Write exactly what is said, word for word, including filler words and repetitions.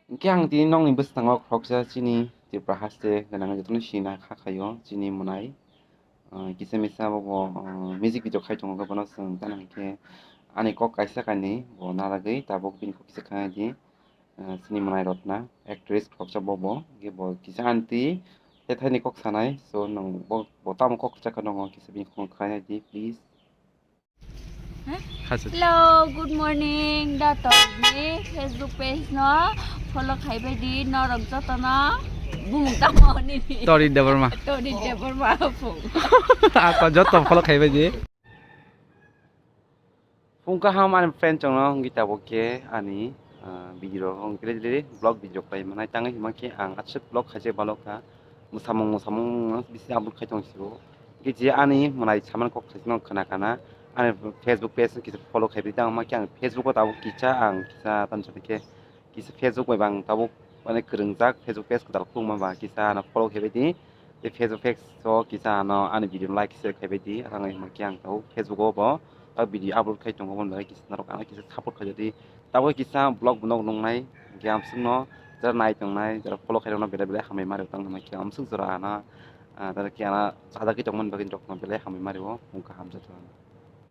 Hwnkhe ang tini nokni bwskango khoroksa chini Tripura haste gwnang jotono sina kha khaio chini mwnai. Ah, kisa misa bo, bo, ah, music video khai tongo, bono chwng gana hwnkhe ani kok kaisa kainwi bo narwgwi tabuk bini kok kisa khaina di. Ah, chini mwnai Rotna, actress khoroksa bo bo, hwnkhe bo kisa aunty tei thaini kok sanai, so nwng bo, bo tamo kok kisa kha nongo kisa bini kok khaina di, please. Hello, good morning. Da tongni Facebook page no follow khaibai di, norok jotono bumung tamo nini. Tori Debbarma. Tori Debbarma phung. Ako joto follow khaibai di. Phung kaham ani friend chongno wngwi tabuk khe ani, ah, video rok wngwi khe daily vlog video khlai manai tangwi hima khe ang aswk vlog khaijak balok kha. Mwsamung mwsamung no bisi upload khai tong sio. Hwnkhe je ani mwnai saman kok khaisano khna khna ani Facebook page no kisa follow khaibai tang ma khe ang Facebook o tabuk kisa ang kisa tamo sa khe kisa Facebook bai bang tabuk mane kwrwngjak Facebook page kwtal khulukma ba kisa ano follow khaibai di. Tei Facebook page o kisa ano ani video like share khaibai di. Ang hima khe ang tabuk Facebook o bo tabuk video upload khai tongo, oboni bagwi kisa norok ano kisa support khaijak di. Tabuk kisa vlog bo nok nungnai hwnkhe amswkno jara nai tongnai jara follow khairokno belai belai hambai ma rw tang hima khe amswk jora ano. Ah, tei khe ano sajagwi tongmani bagwi rokno belai hambai ma rwo, phung kaham jotono.